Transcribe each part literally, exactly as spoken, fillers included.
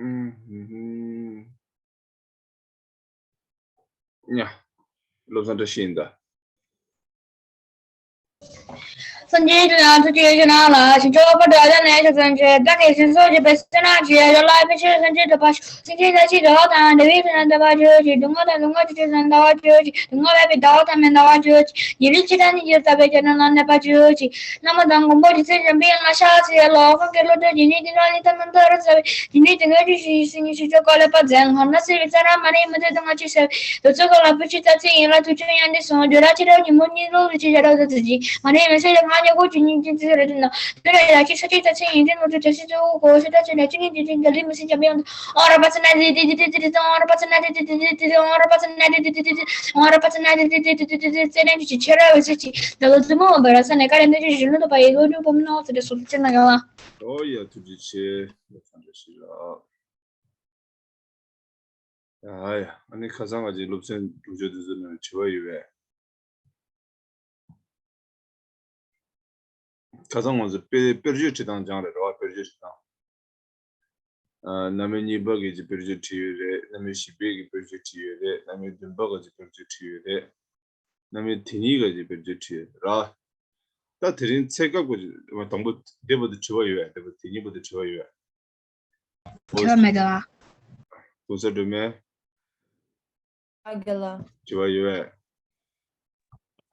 ཨུམ། ཡ། བློ་བཟང་བཀྲ་ཤིས་ཡིན་ད། སངས་རྒྱས་ཀྱི་ལམ་ཐུགས་རྗེ་ཆེ་ན་ལ། ཞིང་སྐྱོང་བ་དགྲ་ལ་ནད་མཆོག་ཙམ་ཆེ། བདག་གིས་སྲིད་མཚོ་བཅད་པའི་སེར་སྣ་ཆེ། གཡོ་ལ་ཕན་ཕྱིར་སེམས་ཅན་འདུལ་བར་ཤོག་སེང་ཆེན་ལ་ཕྱིར་འགྲོ་དང་འདྲ་བའི་དོན་ལ་འདོད་པ་ཆོས་ཅན། སྡུག་བསྔལ་དང་སྡུག་བསྔལ་ཆོས་ཅན་ལ་འདའ་བ་ཆོས་ཅན། སྡུག་བསྔལ་མེད་པའི་ཟླ་བ་ཐ་མའི་ཟླ་བ་ཆོས་ཅན། ཉེ་རིང་ཕྱི་དང་ཉིན་གྱི་རྩ་བའི་རྒྱ་ནང་ལ་གནས་པ་ཆོས་ཅན། བླ་མ་དང་མགོན་པོ་རྗེ་བཙུན་འཇམ་པའི་དབྱངས་ལ་ཕྱག་འཚལ་ལོ། གང་གི་བློ་གྲོས་ཇི་སྙེད་ཅིག་དང་། ལས་དང་རྣམ་དག་རབ་བྱ་བའི་ཇི་སྙེད་ཅིག། དངོས་གྲུབ་ཞི་བའི་སེམས་ཉིད་ཞི་ཁྱབ་བཀའ་ལས་པ་མཛད། ང་ལ་གསོལ་བའི་ཚེ་རབས་མ་ལུས་མི་ལྡོག་སྡུག་བསྔལ་ཆོས་བྱ་བའི། འདོད་ཚོགས་ཀུན་ལ་ཕན་ཕྱིར་རྩ་བ་ཉིད་ཡིན་ལ། ཐུགས་རྗེ་མཉམ་འདུས་སོ། འདོད་ལ་ཕྱི་དྲོ་ཉིན་མོ་གཉིད་ལོག་ལུས་ཅན་ཞབས་བྲོ་ཚུལ་བཞིན། མ་ལུས་མི་ཟད་ཀྱང་ང་མྱུ་གུ་ཇི་སྙེད་ཅིག་ཚེ་རབས་ནང་། དུས་རབས་ཡར་ཆེ་ས་ཆེ་རྩ་ཆེན་ཡོན་ཏན་ནོར་བུ་བྱ་ཤིང་གཙོ་བོ་གོ་ཤ་ཏ་ཆེ་ན་ཆུ་ངན་དེ་ཚེ་འདི་ལུས་མི་སྲིད་འཇམ་པའི་དབྱངས་དང་། ཨོ་ར་པ་ཙ་ན་དེ་དེ་དེ་དེ་དེ་དེ་ཨོ་ར་པ་ཙ་ན་དེ་དེ་དེ་དེ་དེ་ཨོ་ར་པ་ཙ་ན་དེ་དེ་དེ་དེ་དེ་ཨོ་ར་པ་ཙ་ན་དེ་དེ་དེ་དེ་དེ་དེ། ཚེ་རབས་ཀྱི་ཆེ་རབས་འོད་ཟེར་གྱིས། བདག་ལ་བཙུན་མོ་འོད་འབར་བ་ས་ནས། བཀའ་ལས་བདེ་ཆེན་གཞོན་ནུ་ཐོབ་པ་ཡི། སློབ་ཕྲུག་བུ་མོ་ནོར་བུ་ཚེ་རབས་སོགས་ཚེ་ན་ག་ལ། ཨོ་ཡ། ཐུགས་རྗེ་ཆེ། ལོ་ཚང་བཀྲ་ཤིས་ལགས། ཡ་ཡ། ཨ་ནི་ཁ་སང་ང་ཅིག་སློབ་ཚན་དྲུག་ཅུ་དེ་ཚོ་ནང་དྲི་བ་ཡོད་པས། ཁ་སང་ང་ཚོ་དཔེ་དཔེར་བརྗོད་བྲིས་སྟངས་སྦྱངས་རེད། རེད་བ། དཔེར་བརྗོད་བྲིས་སྟངས། ཨ། རྣམ་དབྱེ་གཉིས་པ་གི་ཅིག་དཔེར་བརྗོད་བྲིས་ཡོད་རེད། རྣམ་དབྱེ་བཞི་པའི་གི་དཔེར་བརྗོད་བྲིས་ཡོད་རེད། རྣམ་དབྱེ་བདུན་པ་གི་ཅིག་དཔེར་བརྗོད་བྲིས་ཡོད་རེད། རྣམ་དབྱེ་དེ་གཉིས་གི་ཅིག་དཔེར་བརྗོད་བྲིས་ཡོད་རེད། ད་དེ་རིང་ཚེ་སྐབས་ཀྱི་དང་པོ་དེ་བར་དུ་དྲི་བ་ཡོད་པས། དེ་བར་དེ་གཉིས་བར་དུ་དྲི་བ་ཡོད་པས། དྲི་བ་མེད་ཀྱི་ལགས། གོང་ས་སྒྲོལ་མ། ཨ་རྒན་ལགས། དྲི་བ་ཡོད་པས།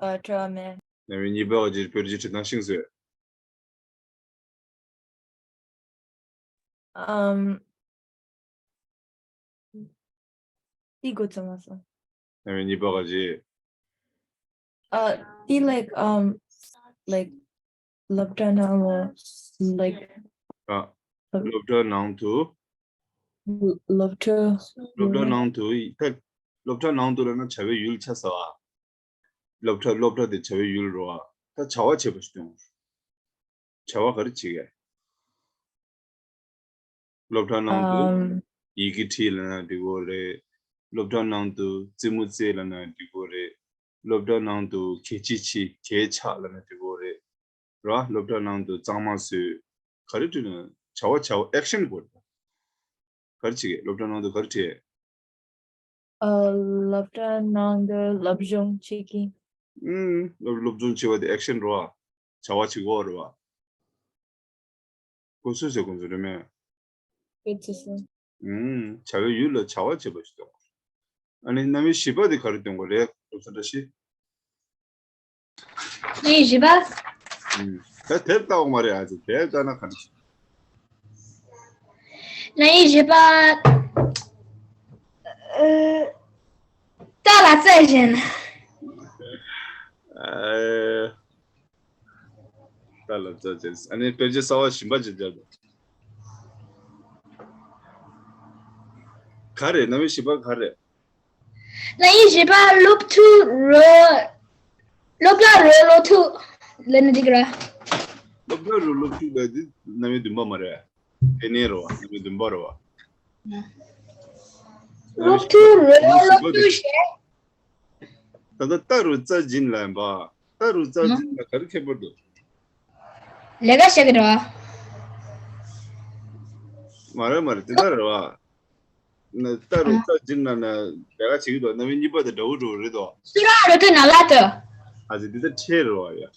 ཨ། དྲི་བ་མེད། རྣམ་དབྱེ་གཉིས་པ་གི་དཔེར་བརྗོད་བྲིས་སྟངས་ཤེས་སོང་། ཨམ། འདི་འགོ་བརྩམས་མ་སོང་། རྣམ་དབྱེ་གཉིས་པ་གི། ཨ། འདི་like um like སློབ་གྲྭ་ནང་ལ་like ཨ། སློབ་གྲྭ་ནང་དུ། སློབ་གྲྭ། སློབ་གྲྭ་ནང་དུ། ད་སློབ་གྲྭ་ནང་དུ་ལབ་ན་བྱ་བའི་ཡུལ་ཆགས་ས་བ། སློབ་གྲྭ། སློབ་གྲྭ་དེ་བྱ་བའི་ཡུལ་རེད་བ། ད་བྱ་བ་བྱེད་པ་ཞིག་སྟོན། བྱ་བ་ག་རེ་བྱེད་ཀྱི། སློབ་གྲྭ་ནང་དུ་ཨམ། ཡི་གེ་བྲིས་ལབ་ན་འགྲིག་གི་རེད། སློབ་གྲྭ་ནང་དུ་རྩེད་མོ་རྩེས་ལབ་ན་འགྲིག་གི་རེད། སློབ་གྲྭ་ནང་དུ་གད་ཕྱིས་བྱས། གད་ཕྱིས་ལབ་ན་འགྲིག་གི་རེད། ར། སློབ་གྲྭ་ནང་དུ་གཙང་མ་བཟོས། ག་རེ་བྲིས་ན་བྱ་བ། བྱ་བ་action དགོས་རེད། ག་རེ་བྱེད་ཀྱི། སློབ་གྲྭ་ནང་དུ་ག་རེ་བྲིས། ཨ། སློབ་གྲྭ་ནང་དུ་སློབ་སྦྱོང་བྱེད་ཀྱི། ཨུམ། སློབ་སློབ་སྦྱོང་བྱེད་པ་དེ་action རེད་བ། བྱ་བ་བྱེད་དགོས་རེད་བ། གོ་སོང་ཟེར། གོ་སོང་རེད་མེད། གོ་སོང་། ཨུམ། བྱ་བའི་ཡུལ་ལ་བྱ་བ་བྱེད་པ་ཞིག་སྟོན་དགོས། ཨ་ནི་རྣམ་དབྱེ་བཞི་པ་དེ་ག་རེ་སྟོན་དགོས་རེད། སློབ་གསོ་བཀྲ་ཤིས། རྣམ་དབྱེ་བཞི་པ། ཨུམ། ད་དེབ་ལྟ་འོང་མ་རེད། ཨ་ཙི། དེབ་ལྟ་ན་ག་རེ་བྱེད། རྣམ་དབྱེ་བཞི་པ། ཨ། རྟ་ལ་རྩྭ་སྦྱིན། ཨ། རྟ་ལ་རྩྭ་སྦྱིན། ཨ་ནི་དཔེར་བརྗོད་གསར་བ་གཞན་པ་ཅིག་བརྒྱབ་དང་། ག་རེ། རྣམ་དབྱེ་བཞི་པ་ག་རེ། རྣམ་དབྱེ་བཞི་པ། སློབ་ཕྲུག་རོལ། སློབ་གྲྭ་རོལ་སློབ་ཕྲུག་ལབ་ན་འགྲིག་གི་རེད། སློབ་གྲྭ་རོལ་སློབ་ཕྲུག་ལབ་དེ་རྣམ་དབྱེ་བདུན་པ་མ་རེད། དེ་ནས་རེད་བ། རྣམ་དབྱེ་བདུན་པ་རེད་བ། སློབ་ཕྲུག་རོལ་སློབ་ཕྲུག་ཞེས། ད་ལྟ་རྟ་རུ་རྩྭ་སྦྱིན་ལབ་ཡིན་པ། རྟ་རུ་རྩྭ་སྦྱིན་ལ་ག་རེ་ཁྱད་པར་འདུག་ལས་ཀ་བྱེད་ཀྱི་འདུག་བ། མ་རེད་མ་རེད། དེ་ལྟར་རེད་བ། ན། རྟ་རུ་རྩྭ་སྦྱིན་ལབ་ན་ལས་ཀ་བྱེད་ཀྱི་འདུག་རྣམ་དབྱེ་གཉིས་པ་དང་འདྲ་བོ་འདྲ་བོ་རེད་དོ། སུ་ར་རུ་ཏུ་ན་ལ་ཏུ། ཨ་ཙི། འདི་ད་ཁྲེལ་རེད་བ་ཡ།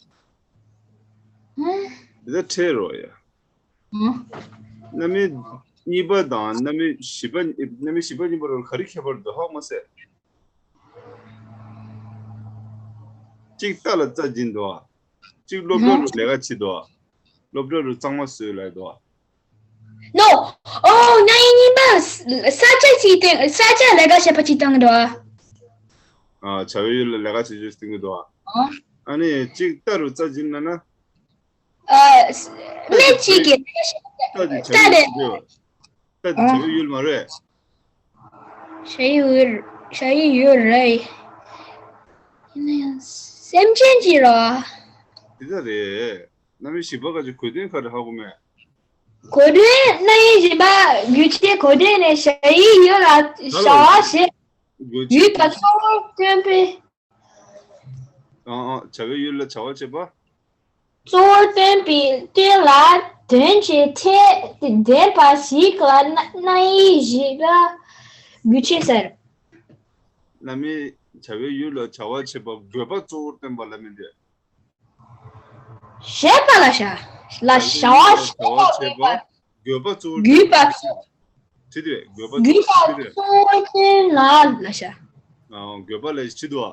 ཧུམ། འདི་ད་ཁྲེལ་རེད་བ་ཡ། ཧུམ། རྣམ་དབྱེ་གཉིས་པ་དང་རྣམ་དབྱེ་བཞི་པ། རྣམ་དབྱེ་བཞི་པ་གཉིས་པ་རུ་ག་རེ་ཁྱད་པར་འདུག་ཧ་གོ་མ་སོང་། གཅིག་རྟ་ལ་རྩྭ་སྦྱིན་འདུག་བ། གཅིག་སློབ་གྲྭ་རུ་ལས་ཀ་བྱེད་འདུག་བ། སློབ་གྲྭ་རུ་གཙང་མ་བཟོས་ལབ་འདུག་བ། ནོ། ཨོ། རྣམ་དབྱེ་གཉིས་པ་ས་ཆ་གཅིག་སྟེང་ས་ཆ་ལས་ཀ་བྱེད་པ་གཅིག་སྟེང་འདུག་བ། ཨ། བྱ་བའི་ཡུལ་ལ་ལས་ཀ་བྱེད་རྒྱུ་སྟེང་གི་འདུག་བ། ཨོ། ཨ་ནི་གཅིག་རྟ་རུ་རྩྭ་སྦྱིན་ལབ་ན། ཨ། སྨན་གཅིག་གི་རྟ་དེ་བྱ་བའི་ཡུལ་རེད་བ། རྟ་དེ་བྱ་བའི་ཡུལ་མ་རེད། བྱ་ཡི་ཡུལ། བྱ་ཡི་ཡུལ་རེད། ཡིན་ན་ཡང་སེམས་ཅན་གྱི་རེད་བ། དེ་ལྟར་རེད། རྣམ་དབྱེ་བཞི་པ་ག་ཅིག་གོ་དོན་ག་རེ་ཧ་གོ་མེད། གོ་དོན། རྣམ་དབྱེ་བཞི་པ་རྒྱུ་ཆའི་གོ་དོན་ནི་བྱ་ཡི་ཡུལ་ལ་བྱ་བ་བྱེད། རྒྱུ་ཆ། ཡུལ་དང་གཙོ་བོར་སྟོན་པའི། ཨང་ཨང་། བྱ་བའི་ཡུལ་ལ་བྱ་བ་བྱེད་པ། གཙོ་བོར་སྟོན་པའི་རྟེན་ལ། དོན་བྱེད་ཐེ་དེ་བདེན་པ་ཞིག་ལ་རྣམ་དབྱེ་བཞི་ལ་དགོས་ཆེ་ཟེར། རྣམ་དབྱེ་བྱ་བའི་ཡུལ་ལ་བྱ་བ་བྱེད་པ་དགོས་པ་གཙོ་བོར་སྟོན་པ་ལ་མི་འདོད། བྱེད་པ་ལ་བྱ་ལ་བྱ་བ་བྱེད་པ་དགོས་པ་དགོས་པ་གཙོ་བོར་དགོས་པ་གཙོ་བྲིས་ཏེ་དགོས་པ་དགོས་གཙོ་བོར་དགོས་པ་གཙོ་བོར་སྟོན་ལ་ལ་བྱ། ཨ་དགོས་པ་ལ་བྲིས་འདུག་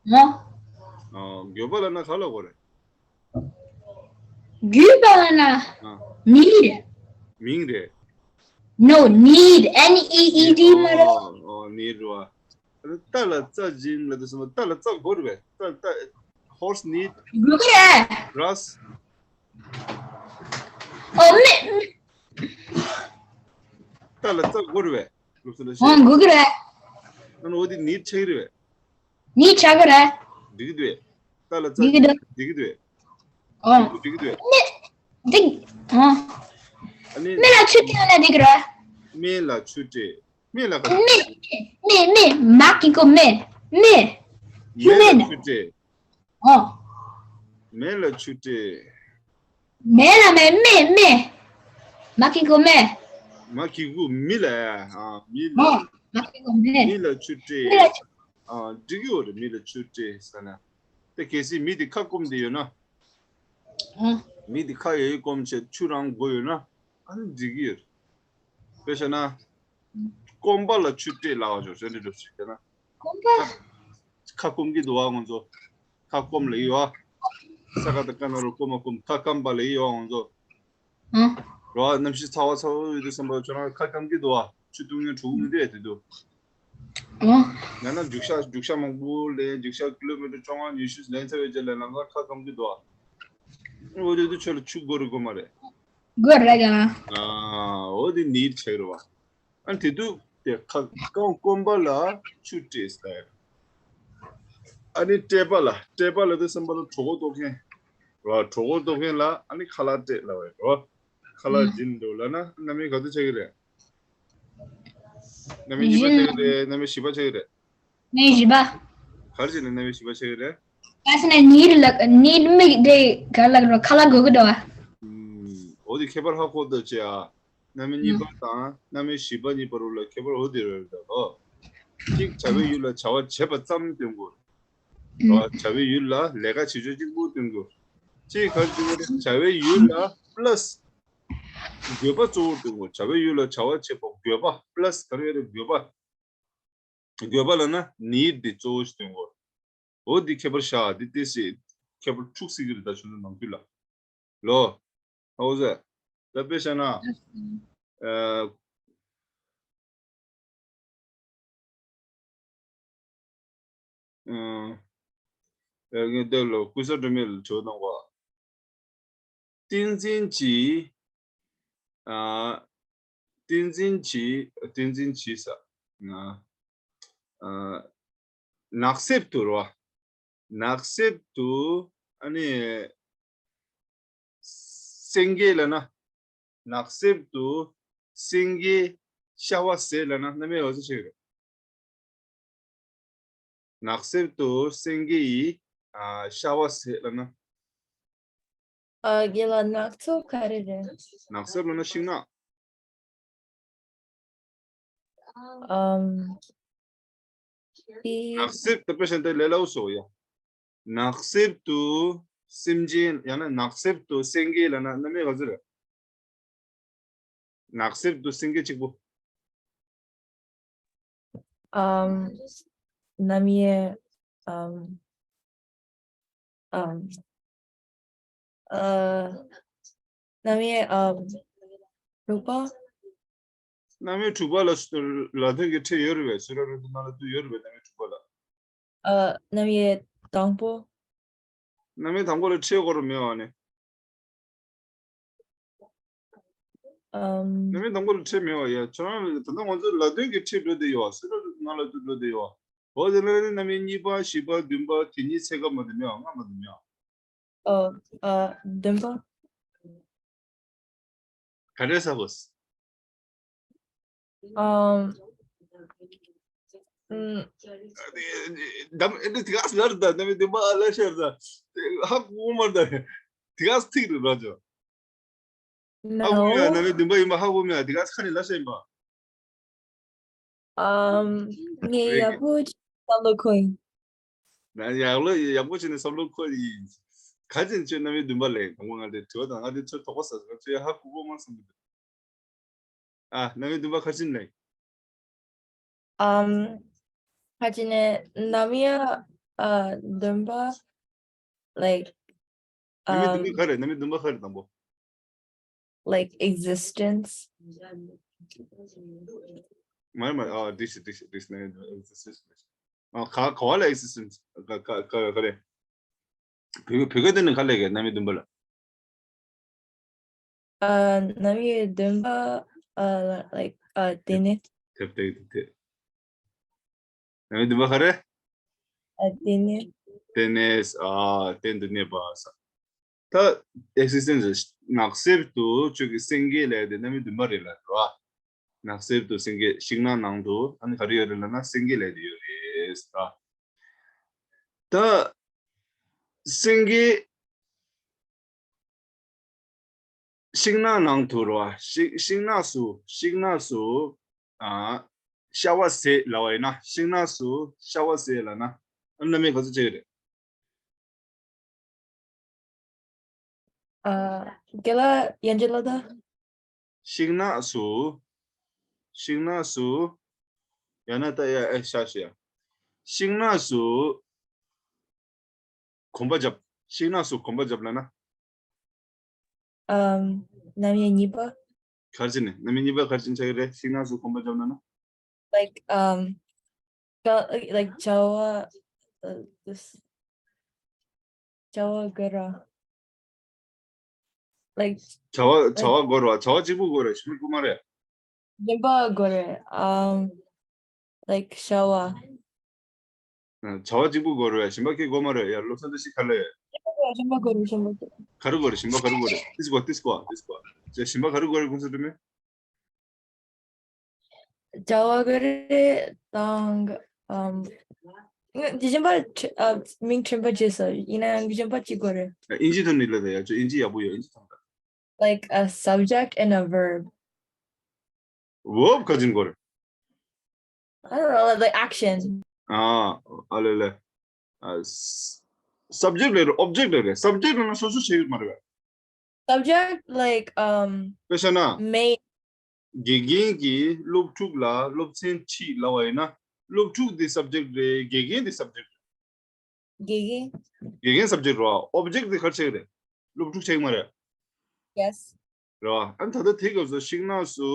ཨ། ཨ་དགོས་པ་ལ་ན་ག་ལ་གོ་རེད། དགོས་པ་ལ་ན་ཨ་ནི་རེད། མིང་རེད། No, need, N E E D མ་རེད། ཨོ་ཨོ་need རེད་བ། ད་ལ་རྩྭ་སྦྱིན་ལ་དུ་སོང་ད་ལ་རྩྭ་དགོས་རེད་བས། རྩྭ་རྩྭ། Horse need དགོས་ཀྱི་རེད། Grass། ཨོ་མི། ད་ལ་རྩྭ་དགོས་རེད་བས། ལུགས་སྲོལ་ལ་ཨོ་ཤེས། དགོས་ཀྱི་རེད། ཨ་ནི་འོ་དེ་need ཆགས་ཀྱི་རེད་བས། need ཆགས་ཀྱི་རེད། འགྲིག་གི་འདུག་བས། ད་ལ་རྩྭ་འགྲིག་གི་འདུག་འགྲིག་གི་འདུག་བས། ཨོ། འགྲིག་གི་འདུག་བས། མི། འགྲིག་ཨོ། ཨ་ནི་མི་ལ་ཆུ་སྤྲད་ན་འགྲིག་གི་རེད། མི་ལ་ཆུ་སྤྲད། མི་ལ་ག་མི། མི། མི། མ་གི་གོ་མི། མི། མི་human ལ་ཆུ་སྤྲད། ཨོ། མི་ལ་ཆུ་སྤྲད། མི་ལ་མི། མི། མི། མ་གི་གོ་མི། མ་གི་གུ་མི་ལ་ཨ་མི་ལ། ཨོ། མ་གི་གོ་མི། མི་ལ་ཆུ་སྤྲད། མི་ལ་ཆུ། ཨ་འགྲིག་གི་ཡོད་རེད། མི་ལ་ཆུ་སྤྲད་ཟེར་ན། དེ་གལ་སྲིད་མི་དེ་ཁ་སྐོམ་དེ་ཡོད་ན། ཨོ། མི་དེ་ཁ་ཡོད་སྐོམ་བྱས་ཆུ་རང་དགོས་ཡོད་ན། ཨ་ནི་འགྲིག་གི་ཡོད་རེད། དཔེ་བཤད་ན། སྐོམ་པ་ལ་ཆུ་སྤྲད་ལབ་པ་ཅོ་ཟེར་འདྲ་འདྲ་ཞིག་བྱས་ན། སྐོམ་པ། ཁ་སྐོམ་གྱི་འདུག་བ་ང་ཚོ། ཁ་སྐོམ་ལབ་ཡོད་བ། ས་ཀ་ད་ཀ་ན་རོ་སྐོམ་མ་སྐོམ་ཁ་སྐམ་པ་ལབ་ཡོད་བ་ང་ཚོ། ཨ། རོ་ཨ་གནམ་གཤིས་ཚ་བ་ཚ་བ་ཡོད་དུས་ཙམ་པ་ཁྱོད་རང་ཁ་སྐམ་གྱི་འདུག་བ། ཆུ་བཏུང་མཁན་གྲོགས་མི་འདུག་ཨེ་དེ་འདུག་ཨ། ཡང་ན་རྒྱུག་ཤར་རྒྱུག་ཤར་མང་པོ་ལེན། རྒྱུག་ཤར་ཀི་ལོ་མི་ཊར་བཅོ་ལྔ་ཉི་ཤུ་ལེན་ཚར་བའི་རྗེས་ལ་ལམ་སང་ཁ་སྐམ་གྱི་འདུག་ཨ། འོ་དེ་དུས་ཁྱོད་ལ་ཆུ་དགོས་རེད་དགོས་མ་རེད། དགོས་རེད་ཀྱང་། ཨ་འོ་དེ་ནིཌ་ཆགས་རེད་བ། ཨ་དེ་དུས་དེ་ཁ་སྐམ་སྐོམ་པ་ལ་ཆུ་སྤྲད་ཟེར། ཨ་ནི་སྤྲད་པ་ལ་སྤྲད་པ་ལ་དུས་ཙམ་པ་ལ་གྲོད་ཁོག་ལྟོགས་མཁན་རེད་བ། གྲོད་ཁོག་ལྟོགས་མཁན་ལ་ཨ་ནི་ཁ་ལག་སྤྲད་ལབ་པ་རེད་བ། ཁ་ལག་སྦྱིན་འདུག་ལབ་ན་རྣམ་དབྱེ་ག་ཚོད་ཆགས་ཀྱི་རེད། རྣམ་དབྱེ་གཉིས་པ་ཆགས་ཀྱི་རེད། རྣམ་དབྱེ་བཞི་པ་ཆགས་ཀྱི་རེད། རྣམ་དབྱེ་བཞི་པ། ག་རེ་བྱས་ནས་རྣམ་དབྱེ་བཞི་པ་ཆགས་ཀྱི་རེད། ག་ཟེར་ན་ནིཌ་ལ་ནིཌ་མིག་དེ་ག་ལ་རོ་ཁ་ལག་དགོས་ཀྱི་འདུག་བ། ཨུམ། འོ་དེ་ཁྱད་པར་ཧ་གོ་འདུག་ཅེ་ཨ། རྣམ་དབྱེ་གཉིས་པ་དང་རྣམ་དབྱེ་བཞི་པ་གཉིས་བར་ལ་ཁྱད་པར་འོ་དེ་རེད་ད་ལོ། གཅིག་བྱ་བའི་ཡུལ་ལ་བྱ་བ་བྱེད་པ་ཙམ་སྟོན་དགོས། རོ་བྱ་བའི་ཡུལ་ལ་ལས་ཀ་བྱེད་ཕྱོགས་གཅིག་པུ་སྟོན་དགོས། གཅིག་ག་རེ་སྟོན་དགོས་རེད། བྱ་བའི་ཡུལ་ལ་པ་ལ་སི་དགོས་པ་གཙོ་བོར་སྟོན་དགོས། བྱ་བའི་ཡུལ་ལ་བྱ་བ་བྱེད་པ་དགོས་པ་པ་ལ་སི་ག་རེ་ཡོད་རེད་དགོས་པ། དགོས་པ་ལབ་ན་ནིཌ་འདི་གཙོ་བོ་ཞིག་སྟོན་དགོས། འོ་འདི་ཁྱད་པར་ཤ་འདི་ཏེ་སི་ཁྱད་པར་འཁྲུག་སྲིད་ཀྱི་རེད་ད་ཆུ་ཚོད་ནང་ཁུལ་ལ། ལོ། ཧའོ་ཟེ། ད་དཔེ་བཤད་ན། ཨ། ཨ། ཨ། ངས་འདི་ལོ་ཀུན་བཟང་སྒྲོལ་མ་ལ་བྱོལ་གནང་བ། བསྟན་འཛིན་གྱིས། ཨ། བསྟན་འཛིན་གྱིས་བསྟན་འཛིན་གྱིས་ས། ཨ། ནགས་གསེབ་ཏུ་རོ། ནགས་གསེབ་ཏུ་ཨ་ནི། སེང་གེ་ལབ་ན། ནགས་གསེབ་ཏུ་སེང་གེ་ཤ་བ་ཟས་ལབ་ན་རྣམ་དབྱེ་འོ་ཙམ་ཞིག་རེད། ནགས་གསེབ་ཏུ་སེང་གེ་ཡིས་ཨ་ཤ་བ་ཟས་ལབ་ན། ཨ་རྒན་ལགས་ནགས་ཚལ་ག་རེ་རེད། ནགས་གསེབ་ལབ་ན་ཤིང་ནགས། ཨམ། དེ། ནགས་གསེབ་ཏུ་དཔེ་བཞིན་དུ་ལས་སླ་བོ་བཟོ་ཡ། ནགས་གསེབ་ཏུ་སེམས་ཅན་ཡང་ན་ནགས་གསེབ་ཏུ་སེང་གེ་ལབ་ན་རྣམ་དབྱེ་ག་ཚོད་རེད། ནགས་གསེབ་ཏུ་སེང་གེ་གཅིག་པུ། ཨམ། རྣམ་དབྱེ། ཨམ། ཨམ། ཨ། རྣམ་དབྱེ། ཨམ། དྲུག་པ། རྣམ་དབྱེ་དྲུག་པ་ལ་ལ་དོན་གྱི་ཁྲིད་ཡོད་རེད་པས། སུ་ར་རུ་དུ་ན་ལ་དུ་ཡོད་རེད་པས་རྣམ་དབྱེ་དྲུག་པ་ལ། ཨ། རྣམ་དབྱེ་དང་པོ། རྣམ་དབྱེ་དང་པོ་ལ་ཁྲིད་དགོས་རུ་མེད་པ་ནི། ཨམ། རྣམ་དབྱེ་དང་པོ་ལ་ཁྲིད་མེད་པ་ཡ། ཁྱོད་རང་ལ་ད་ལྟ་ང་ཚོ་ལ་དོན་གྱི་ཁྲིད་འགྲོ་བསྡད་ཡོད་པ། སུ་ར་རུ་དུ་ན་ལ་དུ་འགྲོ་བསྡད་ཡོད་པ། འོ་དེ་ལ་ནི་རྣམ་དབྱེ་གཉིས་པ་བཞི་པ་བདུན་པ་དེ་གཉིས་ཚེ་སྐབས་མ་དུ་མེད་པ་སྔ་མ་དུ་མེད་པ། ཨོ། ཨ། བདུན་པ། ག་འདྲས་ས་བོ། ཨམ། ཨམ། ད་ཨེ་འདྲ་དེ་ག་ས་ལར་ད་ནམ་དེ་མ་ལ་ཤར་ད་ཧ་གོ་མ་ད་དེ་ག་ས་ཐིག་རེད་ར་ཇོ། ཧ་གོ་མེད་ཨ། རྣམ་དབྱེ་བདུན་པ་ཡིན་པ་ཧ་གོ་མེད་ཨ། དེ་ག་ཁ་ནས་ལབ་ཤེས་ཡིན་པ། ཨམ། ངས་རེད། ཡག་པོ་ཅིག་བསམ་བློ་འཁོར་ཡིན། ན་ཡག་ལོ་ཡག་པོ་བྱས་ནས་བསམ་བློ་འཁོར་ཡིན། ག་ཅན་ཁྱོད་རྣམ་དབྱེ་བདུན་པ་ལས་དང་པོ་ང་དེ་དྲི་བ་དང་ང་དེ་ཚོད་དོགས་པ་ཟ་ཟ་ཁྱོད་ཧ་གོ་གོ་མ་བསམ་གི་འདུག་ཨ། རྣམ་དབྱེ་བདུན་པ་ག་ཅན་ལས། ཨམ། ཁ་ཅིག་ནས་རྣམ་དབྱེ་ཨ་བདུན་པ། Like རྣམ་དབྱེ་བདུན་ཨམ། པ་ག་རེ། རྣམ་དབྱེ་བདུན་པ་ག་རེ་དང་པོ། Like existence. མ་རེད་མ་རེད། ཨ། འགྲིག་ཤག་འགྲིག་ཤག་འགྲིག་ཤག་རྣམ་དབྱེ་བདུན་པ། Existence. ཨ། ག་ག་བ་ལ་existence ག་ག་ག་ག་རེ། བོད་བོད་སྐད་དེ་ནི་ག་ལས་ག་རྣམ་དབྱེ་བདུན་པ་ལ། ཨ། རྣམ་དབྱེ་བདུན་པ། ཨ། Like ཨ། དེ་ནི། དེབ་དེབ་དེབ་དེབ། རྣམ་དབྱེ་བདུན་པ་ག་རེ། ཨ། དེ་ནི། དེ་ནས་ཨ། གཏན་དུ་གནས་པ་ས། ད་existence ནགས་གསེབ་ཏུ་ཁྱོད་ཀྱི་སེང་གེ་ལབ་དེ་རྣམ་དབྱེ་བདུན་པ་རེད་ལབ་རེད་བ། ནགས་གསེབ་ཏུ་སེང་གེ། ཤིང་ནགས་ནང་དུ་ཨ་ནི་ག་རེ་ཡོད་རེད་ལབ་ན་སེང་གེ་ལབ་དེ་ཡོད་རེད་ད། ད་སེང་གེ། ཤིང་ནགས་ནང་དུ་རེད་བ། ཤིང་ཤིང་ནགས་སུ་ཤིང་ནགས་སུ། ཨ། ཤ་བ་ཟོས་ལབ་པ་ཡིན་ན། ཤིང་ནགས་སུ་ཤ་བ་ཟོས་ལབ་ན། ཨ། རྣམ་དབྱེ་ག་ཚོད་ཆགས་ཀྱི་རེད། ཨ། རྒན་ལགས། ཡན་ཆད་ལ་ད། ཤིང་ནགས་སུ། ཤིང་ནགས་སུ། ཡང་ན་ད་ཡ་ཨེ་ཤ་ཤ་ཡ། ཤིང་ནགས་སུ་གོམ་པ་བརྒྱབ། ཤིང་ནགས་སུ་གོམ་པ་བརྒྱབ་ལབ་ན། ཨམ། རྣམ་དབྱེ་གཉིས་པ། ག་རེ་བྱས་ནས། རྣམ་དབྱེ་གཉིས་པ་ག་རེ་བྱས་ནས་ཆགས་ཀྱི་རེད། ཤིང་ནགས་སུ་གོམ་པ་བརྒྱབ་ལབ་ན། Like ཨམ། ག- like བྱ་བ། ཨ། this བྱ་བ་དགོས་ར། Like བྱ་བ་བྱ་བ་དགོས་ར། བྱ་བ་གཅིག་པུ་དགོས་ར། གཞན་པ་དགོས་མ་རེད། གཞན་པ་དགོས་རེད། ཨམ། Like བྱ་བ། ཨ། བྱ་བ་གཅིག་པུ་དགོས་རེད། གཞན་པ་གཅིག་དགོས་མ་རེད། ཡ། བློ་བཟང་བཀྲ་ཤིས་ག་ལ་ཡོད། གཞན་པ་དགོས་རེད། གཞན་པ་དགོས་རེད། གཞན་པ་དགོས་རེད། གཞན་པ་ག་རེ་དགོས་རེད། ཏིས་གོ་ཏིས་གོ་ཏིས་གོ་ཅེ། གཞན་པ་ག་རེ་དགོས་རེད། གོང་ས་དྲི་མེད། བྱ་བ་དགོས་རེད་དང་། ཨམ། ང་དེ་གཞན་པ་ཁྲི- ཨ། མིང་ཁྲིན་པ་བརྗེད་སོང་། ཡིན་ན་ཡང་གཞན་པ་གཅིག་དགོས་རེད། ཨིན་ཇི་ཐོག་ནས་ལབ་དང་ཡ། ཁྱོད་ཨིན་ཇི་ཡག་པོ་ཡོད། ཨིན་ཇི་ཐོག་ནས་ལབ། Like a subject and a verb. Verb ག་ཅིག་དགོས་རེད། I don't know, like action. ཨ། ཨ་ལེ་ལེ། ཨ། subject ལབ་རེད། object ལབ་རེད། subject ལབ་ན་སོ་སོ་བྱེད་ཡོད་མ་རེད་པས། Subject, like, um, དཔེ་བཞག་ན། main. དགེ་རྒན་གྱིས་སློབ་ཕྲུག་ལ་སློབ་ཚན་ཁྲིད་ལབ་པ་ཡིན་ན། སློབ་ཕྲུག་དེ་subject རེད། དགེ་རྒན་དེ་subject རེད། དགེ་རྒན། དགེ་རྒན་subject རེད་པ། object དེ་ག་རེ་ཆགས་ཀྱི་རེད། སློབ་ཕྲུག་ཆགས་ཀྱི་མ་རེད། Yes. རེད་པ། ཨ་ནི་ད་ལྟ་དེའི་སྐབས་སུ་ཤིང་ནགས་སུ་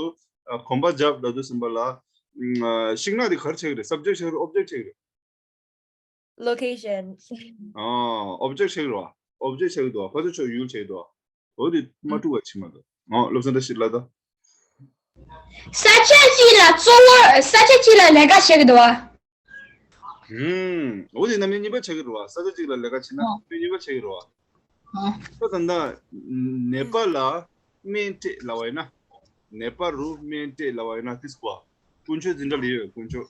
ཨ་གོམ་པ་བརྒྱབ་ལབ་དུས་ཙམ་པ་ལ། ཨ། ཤིང་ནགས་དེ་ག་རེ་ཆགས་ཀྱི་རེད། subject ཆགས་ཀྱི་རེད། object ཆགས་ཀྱི་རེད། Location. ཨ། object ཆགས་ཀྱི་རེད་པ། object ཆགས་ཀྱི་འདུག་པ། ཕར་ཚུར་ཕྱོགས་ཡུལ་ཆགས་ཀྱི་འདུག་པ། འོ་དེ་མ་འཁྲུག་པ་ཕྱིན་མ་འདུག་ཨོ། བློ་བཟང་བཀྲ་ཤིས་ལབ་དང་། ས་ཆ་གཅིག་ལ་གཙོ་བོ། ས་ཆ་གཅིག་ལ་ལས་ཀ་བྱེད་ཀྱི་འདུག་པ། ཧུམ། འོ་དེ་རྣམ་དབྱེ་གཉིས་པ་ཆགས་ཀྱི་རེད་པ། ས་ཆ་གཅིག་ལ་ལས་ཀ་བྱེད་ན་ཨོ། རྣམ་དབྱེ་གཉིས་པ་ཆགས་ཀྱི་རེད་པ། ཨོ། ད་ད་ལྟ་ནད་པ་ལ་སྨན་སྤྲད་ལབ་པ་ཡིན་ན། ནད་པ་རུ་སྨན་སྤྲད་ལབ་པ་ཡིན་ན་ཏིས་གོ། དཀོན་མཆོག་འཛིན་གྲྭ་ལ་ཡོད། དཀོན་མཆོག་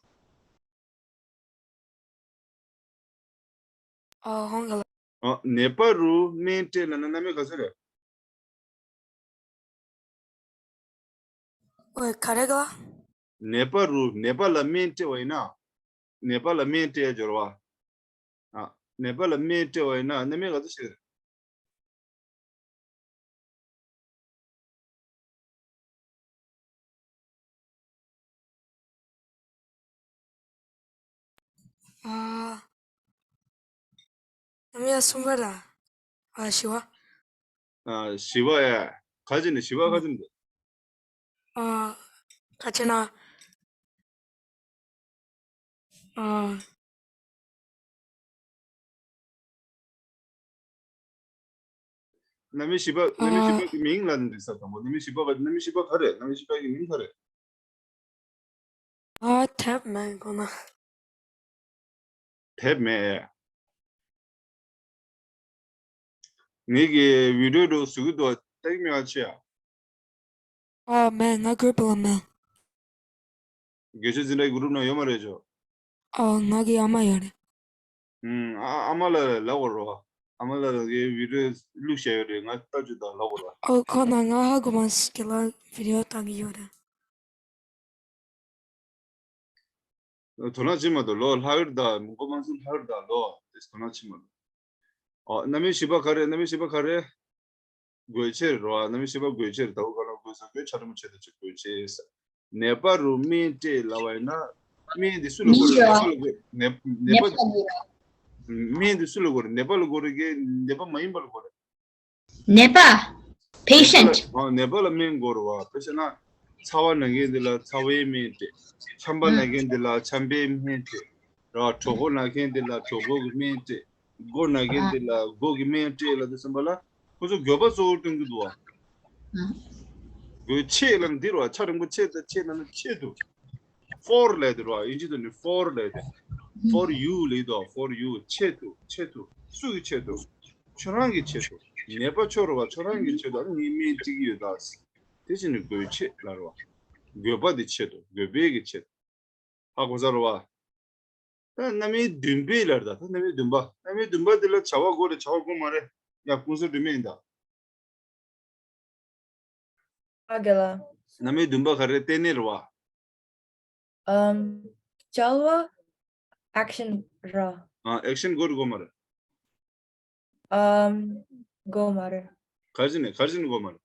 ཨ། ཧོང་ག་ལ། ཨ། ནད་པ་རུ་སྨན་སྤྲད་ལབ་ན་རྣམ་དབྱེ་ག་ཚོད་རེད། ཨོ། ག་རེ་ག་ནད་པ་རུ། ནད་པ་ལ་སྨན་སྤྲད་པ་ཡིན་ན། ནད་པ་ལ་སྨན་སྤྲད་སྦྱོར་བ། ཨ། ནད་པ་ལ་སྨན་སྤྲད་པ་ཡིན་ན་རྣམ་དབྱེ་ག་ཚོད་ཞིག་རེད། ཨ། རྣམ་དབྱེ་གསུམ་པ་ལ། ཨ། བཞི་པ། ཨ། བཞི་པ་ཡ། ག་ཅི་ནས་བཞི་པ་ག་ཅི་ནས། ཨ། ག་ཅི་ན། ཨ། རྣམ་དབྱེ་བཞི་པ། རྣམ་དབྱེ་བཞི་པ་གི་མིང་ལ་འདི་ས་དང་པོ། རྣམ་དབྱེ་བཞི་པ་ག་རྣམ་དབྱེ་བཞི་པ་ག་རེ། རྣམ་དབྱེ་བཞི་པ་གི་མིང་ག་རེ། ཨ། དེབ་མེད་ཁོ་ན། དེབ་མེད། ངེད་ཀྱི་བི་ཌིའོ་འགྲོ་བཟོ་གི་འདུག་ལྟ་གི་མེད་པ་ཆེ་ཡ། ཨ། མེད། ང་གུ་རུབ་ལ་མེད། དགེ་ཆོས་འཛིན་གྲྭའི་གུ་རུབ་ནང་ཡོད་མ་རེད་ཅོ། ཨ། ང་གི་ཨ་མ་ཡོད་རེད། ཨུམ། ཨ་ཨ་མ་ལ་ལབ་དགོས་རོ། ཨ་མ་ལགས་ཀྱིས་བི་ཌི་ཡོ་བླུགས་བཞག་ཡོད་རེད། ང་ལྟ་རྒྱུ་དང་ལབ་དགོས་ར། ཨོ་ཁོ་ན་ང་ཧ་གོ་མ་སོང་། ཁྱེད་ལ་བི་ཌི་ཡོ་བཏང་གི་ཡོད་རེད། དོ་སྣང་བྱེད་མ་གཏོགས་ལོ། ལྷག་ཡུལ་དང་མི་གོ་མ་སོང་། ལྷག་ཡུལ་དང་ལོ་དེ་དོ་སྣང་བྱེད་མ་གཏོགས། ཨོ་རྣམ་དབྱེ་བཞི་པ་ག་རེ། རྣམ་དབྱེ་བཞི་པ་ག་རེ། དགོས་ཆེད་རོ། རྣམ་དབྱེ་བཞི་པ་དགོས་ཆེད། ད་འོ་ག་ལ་དགོས་ས་དགོས་ཆ་རིང་པོ་ཆེད་དུ་ཆེད་དགོས་ཆེད་ཟེར། ནད་པ་རུ་སྨན་སྤྲད་ལབ་པ་ཡིན་ན། སྨན་འདི་སུ་ལ་དགོས་རེད། ནད་པ་ལ་དགོས། ནད་ནད་པ། ནད་པ་ལ་དགོས་རེད། སྨན་འདི་སུ་ལ་དགོས་རེད། ནད་པ་ལ་དགོས་རེད་གི། ནད་པ་མ་ཡིན་པ་ལ་དགོས་རེད། ནད་པ། ནད་པ་ལ་patient། ཨ་ནད་པ་ལ་སྨན་དགོས་རེད་བ། དཔེ་བྱས་ན། ཚ་བ་ན་མཁན་འདི་ལ་ཚ་བའི་སྨན་སྤྲད། ཆམ་པ་ན་མཁན་འདི་ལ་ཆམ་པའི་སྨན་སྤྲད། ར་གྲོད་ཁོག་ན་མཁན་འདི་ལ་གྲོད་ཁོག་གི་སྨན་སྤྲད། མགོ་ན་མཁན་འདི་ལ་མགོ་གི་སྨན་སྤྲད་ལབ་དུས་ཙམ་པ་ལ། ཁོ་ཚོ་དགོས་པ་གཙོ་བོར་སྟོན་གྱི་འདུག་བ། དགོས་ཆེད་ལབ་འདི་རེད་བ། ཆ་རིང་པོ་ཆེད་དང་ཆེད་ལབ་ན་ཆེད་དུ། for ལབ་དེ་རེད་བ། དབྱིན་ཇི་ཐོག་ནས་for ལབ་དེ། for you ལབ་དོ། for you ཆེད་དུ། ཆེད་དུ། སུ་གི་ཆེད་དུ། ཁྱོད་རང་གི་ཆེད་དུ། ནད་པ་ཁྱོད་རེད་བ། ཁྱོད་རང་གི་ཆེད་དུ་ཨ་ནི་ངས་སྨན་སྤྲད་ཀྱི་ཡོད་ད། དེ་བྱས་ནས་དགོས་ཆེད་ལབ་རེད་བ། དགོས་པ་དེ་ཆེད་དུ། དགོས་པའི་གི་ཆེད་དུ། ཧ་གོ་ས་རེད་བ། ད་རྣམ་དབྱེ་བདུན་པའི་ལབ་རེད་ད། ད་རྣམ་དབྱེ་བདུན་པ། རྣམ་དབྱེ་བདུན་པ་དེ་ལ་བྱ་བ་དགོས་རེད། བྱ་བ་དགོས་མ་རེད། ཡ་ཀུན་གསལ་སྒྲོན་མེ་ཡིན་ད། ཨ་ག་ལ། རྣམ་དབྱེ་བདུན་པ་ག་རེ། རྟེན་གནས་རེད་བ། ཨམ། བྱ་བ། action ར། ཨ་action དགོས་རེད་དགོས་མ་རེད། ཨམ། དགོས་མ་རེད། ག་རེ་བྱས་ནས། ག་རེ་བྱས་ནས་དགོས་མ་རེད།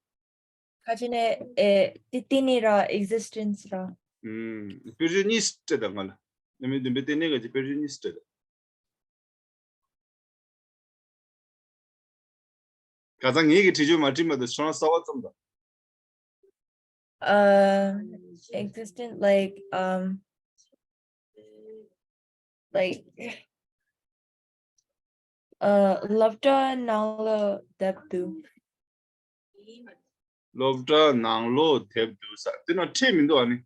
ག་རེ་བྱས་ནས་ཨེ་དེ་རྟེན་གནས་ར། existence ར། ཨུམ། དཔེར་བརྗོད་གཉིས་སྤྲད་དང་ང་ལ། རྣམ་དབྱེ་བདུན་པའི་རྟེན་གནས་ག་ཅིག་དཔེར་བརྗོད་གཉིས་སྤྲད་དང་། ཁ་སང་ངེད་ཀྱི་དྲི་བཅོས་མ་བྲིས་མ་གཏོགས་ཁྱོད་རང་གསར་པ་རྩོམ་དང་། Uh, existent, like, um, like, uh, སློབ་གྲྭ་ནང་ལ་བསྡད་འདུག་སློབ་གྲྭ་ནང་ལོགས་བསྡད་འདུག་ས། དེ་ན་ཁྲིད་མི་འདུག་ཨ་ནི།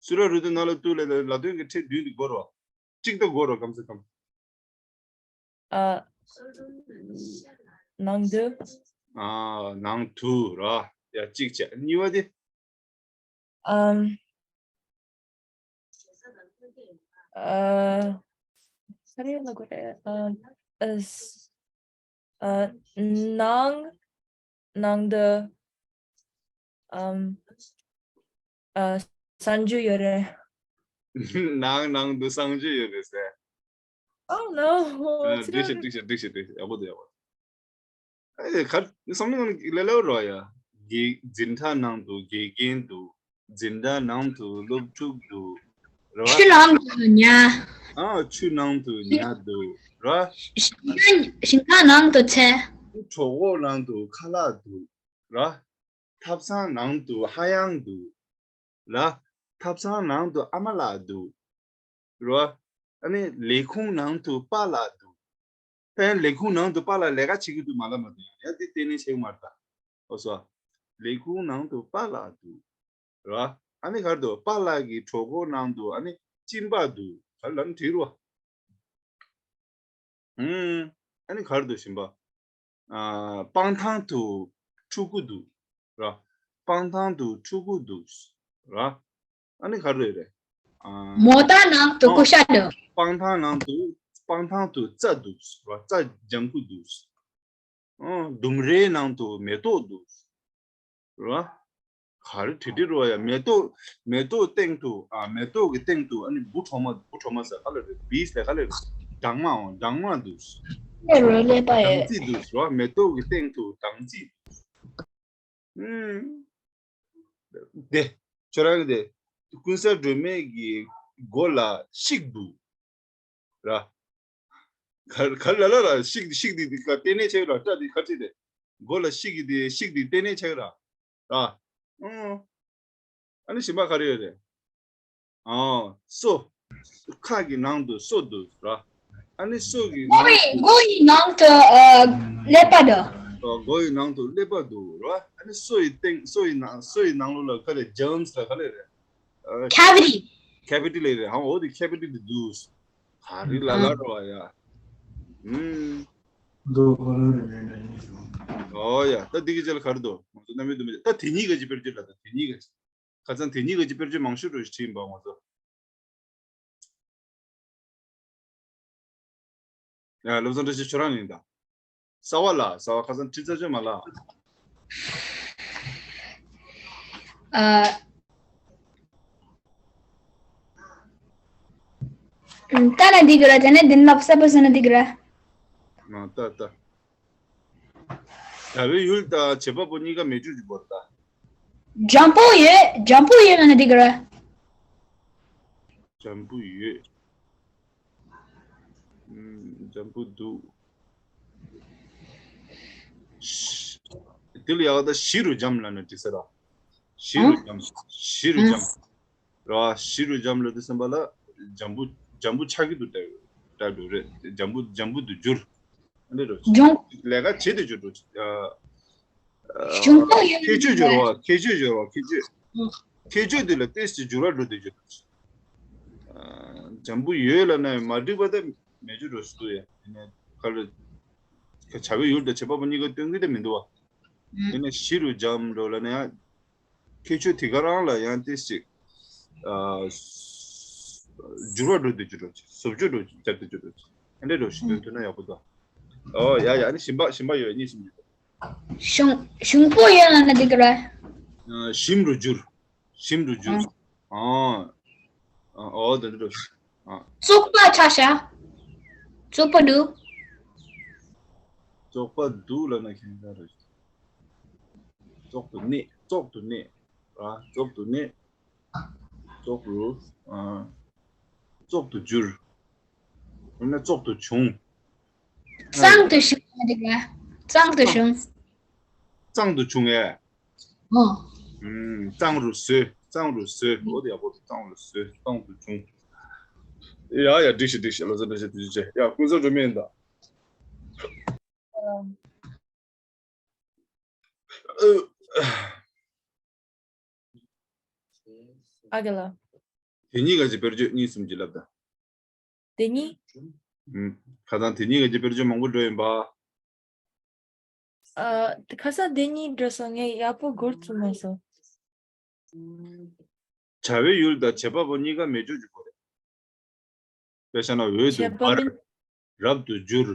སུ་ར་རུ་དུ་ན་ལ་ཏུ་ལ་ལ་ལ་དོན་གྱི་ཁྲིད་བདུན་དུ་དགོས་རོགས། གཅིག་ཏུ་དགོས་རོགས་གམ་ས་གམ། ཨ། ནང་དུ། ཨ། ནང་དུ་ར། ཡ་གཅིག་བྱས། གཉིས་པ་དེ། ཨམ། ཨ། ས་རེ་ལ་གོ་རེ། ཨ། ཨ། ཨ། ནང་། ནང་དུ། ཨམ། ཨ། གསང་སྤྱོད་ཡོད་རེད། ནང་ནང་དུ་གསང་སྤྱོད་ཡོད་རེད་ཟེར། Oh no. ཨ། འགྲིག་ཤག་འགྲིག་ཤག་འགྲིག་ཤག་འགྲིག་ཤག་ཡག་པོ་འདུག་ཡག་པོ་འདུག་ཨེ་ག་བསམ་བློ་ནང་ལེ་ལེ་རོ་ཡ། དགེ་འཛིན་གྲྭ་ནང་དུ་དགེ་རྒན་འདུག་འཛིན་གྲྭ་ནང་དུ་སློབ་ཕྲུག་འདུག་རེད་བ། ཆུ་ནང་དུ་ཉ། ཨ་ཆུ་ནང་དུ་ཉ་འདུག་རེད་བ། ཞིང་ཁ་ཞིང་ཁ་ནང་དུ་ཚལ། གྲོད་ཁོག་ནང་དུ་ཁ་ལག་འདུག་རེད་བ། ཐབ་ཚང་ནང་དུ་ཧ་ཡང་འདུག་རེད་བ། ཐབ་ཚང་ནང་དུ་ཨ་མ་ལགས་འདུག་རེད་བ། ཨ་ནི་ལས་ཁུངས་ནང་དུ་པཱ་ལགས་འདུག་ཕན་ལས་ཁུངས་ནང་དུ་པཱ་ལགས་ལས་ཀ་བྱེད་ཀྱི་འདུག་མ་ལབ་མ་འདུག་ཡང་དེ་ཏན་ཏན་བྱེད་ཀྱི་མ་རེད་ད། ཨོ་སོ། ལས་ཁུངས་ནང་དུ་པཱ་ལགས་འདུག་རེད་བ། ཨ་ནི་ག་རེ་འདུག་པཱ་ལགས་ཀྱི་གྲོད་ཁོག་ནང་དུ་ཨ་ནི་གཅིན་པ་འདུག་ག་རེ་ལབ་ན་འགྲིག་རེད་བ། ཨུམ། ཨ་ནི་ག་རེ་འདུག་གཞན་པ། ཨ། སྤང་ཐང་དུ་ཕྲུ་གུ་འདུག་ར། སྤང་ཐང་དུ་ཕྲུ་གུ་འདུག་ར། ཨ་ནི་ག་རེ་རེད། ཨ། མོ་ཊ་ནང་དུ་ཨ། ཀུ་ཤ་འདུག་སྤང་ཐང་ནང་དུ། སྤང་ཐང་དུ་རྩྭ་འདུག་ར། རྩྭ་ལྗང་ཁུ་འདུག་ཨ། ལྡུམ་རའི་ནང་དུ་མེ་ཏོག་འདུག་ར། ག་རེ་བྲིས་བྲིས་རོ་ཡ། མེ་ཏོག་མེ་ཏོག་སྟེང་དུ། ཨ། མེ་ཏོག་གི་སྟེང་དུ་ཨ་ནི་འབུ་གྲོག་མ། འབུ་གྲོག་མ་ཟེར་ག་ལེ་རེད། བིས་ལ་ག་ལེ་རེད། སྦྲང་མ་འོ། སྦྲང་མ་འདུག་སེ། ལེ་རོ་ལེ་པ་ཡ། སྦྲང་རྩི་འདུག་སེ་རོ། མེ་ཏོག་གི་སྟེང་དུ་སྦྲང་རྩི་འདུག་སེ། ཨུམ། དེ་ཁྱོད་རང་གི་དེ་ཀུན་གསལ་སྒྲོན་མེ་གི་མགོ་ལ་ཤིག་འདུག་ར། ག་ག་ལ་ལ་ལ་ཤིག་ཤིག་འདི་འདི་ག་ལྟེ་གནས་ཆགས་ར། སྐྲ་འདི་ག་ཅི་དེ། མགོ་ལ་ཤིག་གི་དེ་ཤིག་འདི་ལྟེ་གནས་ཆགས་ར། ར། ཨོ། ཨ་ནི་གཞན་པ་ག་རེ་ཡོད་རེད། ཨོ། སོ། ཁ་གི་ནང་དུ་སོ་འདུག་ར། ཨ་ནི་སོ་གི་ནང་མགོ་ཡི་མགོ་ཡི་ནང་དུ་ཨ་ཀླད་པ་འདུག་ཨོ། མགོ་ཡི་ནང་དུ་ཀླད་པ་འདུག་ར། ཨ་ནི་སོ་ཡི་སྟེང་སོ་ཡི་ནང་སོ་ཡི་ནང་ལོགས་ལ་ག་རེ་ཇརམ་སི་ལ་ག་རེ་རེད། ཨ། ཁེ་བི་ཊི། ཁེ་བི་ཊི་ལ་རེད། ཧ། འོ་དེ་ཁེ་བི་ཊི་དེ་འདུག་ག་རེ་ལ་ལ་རོ་ཡ། ཨུམ། འདུག་ག་ལ་རེ་མེད་ན་ཡིན་ཞུ། ཨོ་ཡ། ད་འདི་གི་རྗེས་ལ་ག་རེ་འདུག་ང་ཚོ་རྣམ་དབྱེ་བདུན་པ། ད་དེ་གཉིས་ཀ་ཅིག་དཔེར་བརྗོད་ལ། ད་དེ་གཉིས་ཀ་ཅིག་ཁ་སང་དེ་གཉིས་ཀ་ཅིག་དཔེར་བརྗོད་མང་ཤོས་རུ་བྲིས་ཡིན་པ་ང་ཚོ། ཡ། བློ་བཟང་བཀྲ་ཤིས་ཁྱོད་རང་ཡིན་ད། གསར་བ་ལ། གསར་བ་ཁ་སང་ཁྲི་ཚ་ཆོས་མ་ལ། ཨ། ད་ན་འདི་གི་ར། དེ་ནས་འདི་ནག་གསར་པ་ཟེར་ན་འདི་གི་ར། ཨ། ད་ད། བྱ་བའི་ཡུལ་དང་བྱེད་པ་པོ་གཉིས་ཀ་མེ་ཆུ་གི་བོར་ད། འཇམ་པོ་ཡོད། འཇམ་པོ་ཡོད་ལ་ན་འདི་གི་ར། འཇམ་པོ་ཡོད། ཨམ། འཇམ་པོ་འདུག། དེ་ལ་ཡག་ད་ཞི་རུ་འཇམ་ལ་ན་འགྲིག་ས་ར། ཞི་རུ་འཇམ། ཞི་རུ་འཇམ། ར། ཞི་རུ་འཇམ་ལ་དུ་སེམས་པ་ལ། འཇམ་པོ། འཇམ་པོ་ཆགས་ཀྱི་འདུག་ལྟ་ལྟ་འགྲོ་རེད། འཇམ་པོ། འཇམ་པོ་འདུག་འགྱུར། ཨ་འདྲ་རོ། འཇམ། ལས་ཀ་བྱེད་དུ་འགྱུར་འགྲོ། ཨ། ཨ། ཁྱད་ཆོས་འགྱུར་བ། ཁྱད་ཆོས་འགྱུར་བ། ཁྱད་ཆོས། ཁྱད་ཆོས་དེ་ལ་ཏོག་ཙམ་འགྱུར་བ་འགྲོ་དུ་འགྱུར། ཨ། འཇམ་པོ་ཡོད་ལ་ན་མ་འགྲིག་པ་དེ་མེད་རྒྱུ་འགྲོ་སུ་ཡ། ཡིན་ན་ག་ལ། བྱ་བའི་ཡུལ་དང་བྱེད་པ་པོ་གཉིས་ཀ་སྟོན་གྱི་དེ་མི་འདུག་བ། ཡིན་ན་ཞི་རུ་འཇམ་འགྲོ་ལ་ན་ཡང་། ཁྱད་ཆོས་དེ་ག་རང་ལ་ཡང་ཏོག་ཙམ། ཨ། འགྱུར་བ་འགྲོ་དུ་འགྱུར་འགྲོ། བཟོ་བཅོས་འགྲོ་རྒྱབ་ཏུ་འགྱུར་འགྲོ། ཨ་འདྲ་འགྲོ་ཞིག་སྟོན་ཐུབ་ན་ཡག་པོ་འདུག། ཨོ་ཡ་ཡ། ཨ་ནི་ཞིམ་པ་ཞིམ་པ་ཡོད། གཉིས་གསུམ་གྱི། ཞིམ། ཞིམ་པོ་ཡོད་ལ་ན་འགྲིག་གི་རེད། ཨ། ཞིམ་རུ་འགྱུར། ཞིམ་རུ་འགྱུར། ཨ། ཨ། ཨོ་དེ་འདྲ་འགྲོ་ཞིག། ཨ། བཙོག་པ་ཆགས་ཤག། བཙོག་པ་འདུག། བཙོག་པ་འདུག་ལ་ན་ཁྱེད་འདྲ་རེད། བཙོག་ཏུ་གནས། བཙོག་ཏུ་གནས། ཨ། བཙོག་ཏུ་གནས། བཙོག་རུ། ཨ། བཙོག་ཏུ་འགྱུར། འོ་ན་བཙོག་ཏུ་བྱུང་། གཙང་དུ་བྱུང་། གཙང་དུ་བྱུང་། གཙང་དུ་བྱུང་ངས། ཨོ། ཨུམ། གཙང་རུ་བཟོས། གཙང་རུ་བཟོས། འོ་དེ་ཡག་པོ་འདུག། གཙང་རུ་བཟོས། གཙང་དུ་བྱུང་། ཡ་ཡ། འགྲིག་ཤག། འགྲིག་ཤག། ལོ་ཙཱ་བཀྲ་ཤིས་བདེ་ཆེན་ཆེ། ཡ། ཀུན་བཟང་སྒྲོལ་མ་ཡིན་ད། ཨ་ག་ལ། དེ་གཉིས་ཀ་ཅིག་དཔེར་བརྗོད་གཉིས་གསུམ་ཅིག་ལབ་དང་། དེ་གཉིས། ཨུམ། ཁ་སང་དེ་གཉིས་ཀ་ཅིག་དཔེར་བརྗོད་མང་པོ་འགྲོ་ཡིན་པ། ཨ། ཁ་སང་དེ་གཉིས་འགྲོ་སོང་། ངས་ཡག་པོ་འགོར་ཐུབ་མ་སོང་། བྱ་བའི་ཡུལ་དང་བྱེད་པ་པོ་གཉིས་ཀ་མེ་ཆུ་གི་བོར་རེད། དཔེ་བཞག་ན་འོད་དུ་འབར། རབ་ཏུ་འགྱུར།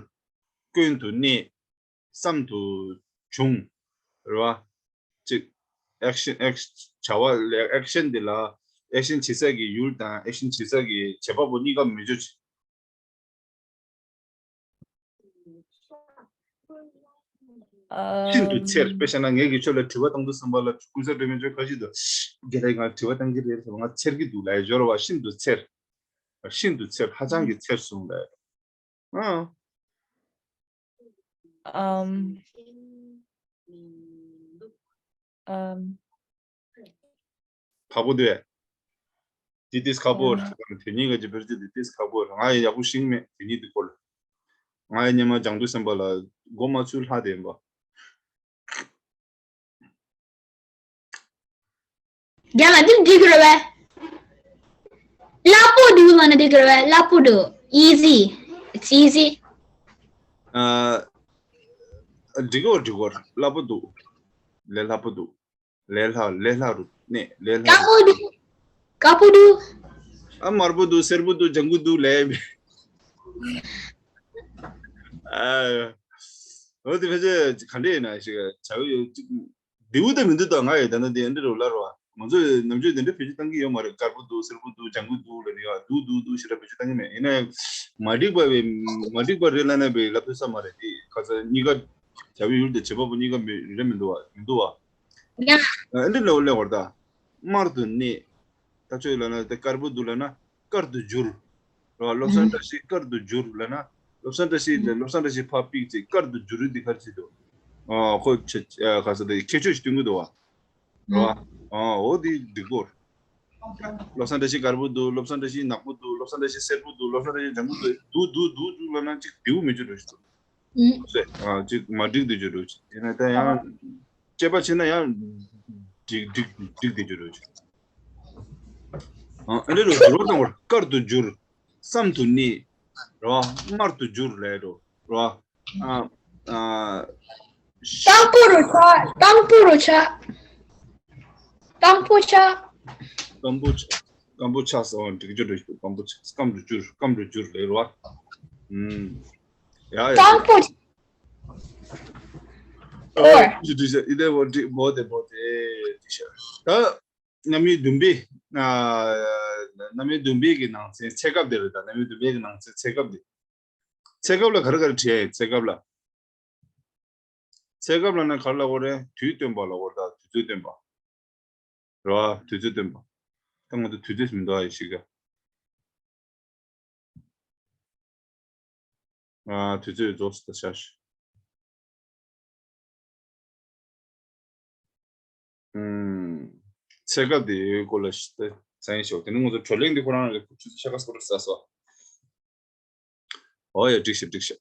ཀུན་ཏུ་གནས། བསམ་དུ་བྱུང་། རེད་བ། གཅིག། ཨེག་ཤན། ཨེག་བྱ་བ་ལས་ཨེག་ཤན་འདི་ལ་ཨེག་ཤན་བྱེད་ས་གི་ཡུལ་དང་ཨེག་ཤན་བྱེད་ས་གི་བྱེད་པ་པོ་གཉིས་ཀ་མི་བརྗོད། ཤིན་ཏུ་འཚེར། དཔེ་བཞག་ན་ངས་ཀྱིས་ཁྱོད་ལ་དྲི་བ་བཏང་དུས་ཙམ་པ་ལ་ཀུན་བཟང་སྒྲོལ་མས་ཁྱོད་ཁ་ཤས་དུ་རྒན་ལགས་ང་དྲི་བ་བཏང་གི་རེད་ཟེར། ང་འཚེར་གྱི་འདུག་ལབ་ཡ་སྦྱོར་བ། ཤིན་ཏུ་འཚེར། ཤིན་ཏུ་འཚེར། ཧ་ཅང་གི་འཚེར་སོང་ལབ་ཡ། ཨང་། ཨམ། ཨམ། ཁག་པོ་འདུག་གས། འདི་ཏིས་ཁག་པོ་རེད། དེ་གཉིས་ཀ་ཅིག་བེད་སྤྱོད། འདི་ཏིས་ཁག་པོ་རེད། ང་ཡང་ཡག་པོ་ཤེས་ཀྱི་མེད། དེ་གཉིས་འདི་སྐོར་ལ། ང་ཡང་སྔོན་མ་སྦྱང་དུས་ཙམ་པ་ལ་མགོ་མ་ཚོས་ལྷག་བསྡད་ཡིན་པ། རྒན་ལགས་འདི་འགྲིག་གི་རེད་པས། སླ་པོ་འདུག་ལབ་ན་འགྲིག་གི་རེད་པས། སླ་པོ་འདུག། Easy. It's easy. ཨ། འགྲིག་གོ། འགྲིག་གོ། སླ་པོ་འདུག། ལས་སླ་པོ་འདུག། ལས་སླ། ལས་སླ་རུ་གནས། ལས་སླ་རུ། དཀར་པོ་འདུག། དཀར་པོ་འདུག། ཨ། དམར་པོ་འདུག། སེར་པོ་འདུག། ལྗང་གུ་འདུག་ལབ་ཡིན་པས། ཨ། འོ་དེ་ཕལ་ཆེར་ག་འདྲ་ཡིན་ན་ཞིག་བྱ་བ་ཡོད་ཅིག། བདེ་པོ་དང་མི་འདུག་ད། ང་ཡི་ད་ནི་དེ་འདྲ་རུ་སླ་རུ་བ། ང་ཚོས་ནམ་རྒྱུན་དེ་འདྲ་བེད་སྤྱོད་བཏང་གི་ཡོད་མ་རེད། དཀར་པོ་འདུག། སེར་པོ་འདུག། ལྗང་གུ་འདུག་ལབ་ནས་ཡ་འདུག་འདུག་འདུག་ཞེ་དྲག་བེད་སྤྱོད་བཏང་གི་མེད། ཡིན་ན་ཡང་མ་འགྲིག་པ་བས། མ་འགྲིག་པ་རེད་ལབ་ན་བས་ལབ་ཐུབ་ས་མ་རེད། དེ་ཁ་སང་གཉིས་ཀ་བྱ་བའི་ཡུལ་དེ་བྱེད་པ་པོ་གཉིས་ཀ་མེད་རེད་མི་འདུག་བ། མི་འདུག་བ། ཡ། ཨ་འདི་ལ་འོ་ལེ་བར་ད། དམར་དུ་གནས། ད་ཆོས་ལབ་ན་དེ་དཀར་པོ་འདུག་ལབ་ན་དཀར་དུ་འགྱུར། རེད་བ། བློ་བཟང་བཀྲ་ཤིས་དཀར་དུ་འགྱུར་ལབ་ན། བློ་བཟང་བཀྲ་ཤིས་ལ་བློ་བཟང་བཀྲ་ཤིས་ཕར་ཕིག་ཅིག། དཀར་དུ་འགྱུར་རེད། འདི་ག་རེ་བྱེད་འདུག། ཨ། ཁོ་ཆ་ཨ་ག་ས་དེ་ཁྱད་ཆོས་ཤིག་སྟོན་གྱི་འདུག་བ། རེད་བ། ཨ། འོ་དེ་འགྲིག་གོ། བློ་བཟང་བཀྲ་ཤིས་དཀར་པོ་འདུག། བློ་བཟང་བཀྲ་ཤིས་ནག་པོ་འདུག། བློ་བཟང་བཀྲ་ཤིས་སེར་པོ་འདུག། བློ་བཟང་བཀྲ་ཤིས་ལྗང་གུ་འདུག། འདུག་འདུག་འདུག་འདུག་ལབ་ན་ཅིག་བདེ་པོ་མི་འགྱུར་རོ་ཞིག་འདུག། ཨུ། སེ། ཨ། ཅིག་མ་འགྲིག་འདུག་འགྱུར་རོ་ཞིག། ཡིན་ན་ད་ཡང་དཔྱད་པ་བྱས་ན་ཡང་འགྲིག་འགྲིག་འགྲིག་འདུག་འགྱུར་རོ་ཞིག། ཨ། ཨ་འདྲ་རུ་འགྱུར་བ་བཏང་བར། དཀར་དུ་འགྱུར། བསམ་དུ་གནས། རེད་བ། དམར་དུ་འགྱུར་ལབ་རོ། རེད་བ། ཨ། ཨ། དང་པོ་རུ་ཆགས། དང་པོ་རུ་ཆགས། དང་པོ་ཆགས། སྐམ་པོ་ཆགས། སྐམ་པོ་ཆགས་སོང་། འགྲིག་རྒྱུ་རེད། སྐམ་པོ་ཆགས། སྐམ་དུ་འགྱུར། སྐམ་དུ་འགྱུར་ལབ་རེད་བ། ཨུམ། ཡ་ཡ། དང་པོ། ཨོ། ཅི་འགྲིག་ཤག་ཡིན་དེ་བོ་འགྲིག་བོ་དེ་བོ་དེ་འགྲིག་ཤག་ད་རྣམ་དབྱེ་བདུན་པའི། ཨ། རྣམ་དབྱེ་བདུན་པའི་གི་ནང་ཚན་ཚེ་སྐབས་དེ་རེད། ད་རྣམ་དབྱེ་བདུན་པའི་གི་ནང་ཚན་ཚེ་སྐབས་དེ། ཚེ་སྐབས་ལ་ག་རེ་ག་རེ་བྲིས་ཡ་ཡིན། ཚེ་སྐབས་ལ། ཚེ་སྐབས་ལ་ནི་ག་རེ་ལབ་དགོས་རེད། དུས་སྟོན་པ་ལབ་དགོས་རེད། ད་དུས་ཚོད་སྟོན་པ། རེད་བ། དུས་ཚོད་སྟོན་པ། ད་ང་ཚོ་དུས་ཚོད་མི་འདུག་ཨ། ཡེ་ཤེས་ཀ་ཨ། དུས་ཚོད་རྫོགས་སུ་ད་ཤར་ཤག་ཨུམ། ཚེ་སྐབས་དེའི་སྐོར་ལ་ཞིག་ད་ཚན་ཞོག་དེ་ནི་ང་ཚོ་བགྲོ་གླེང་འདི་ཁོ་རང་ལ་ཆུ་ཚོད་ཕྱེད་ཀ་སྐོར་ཟ་སོ། ཨོ་ཡ། འགྲིག་ཤག་འགྲིག་ཤག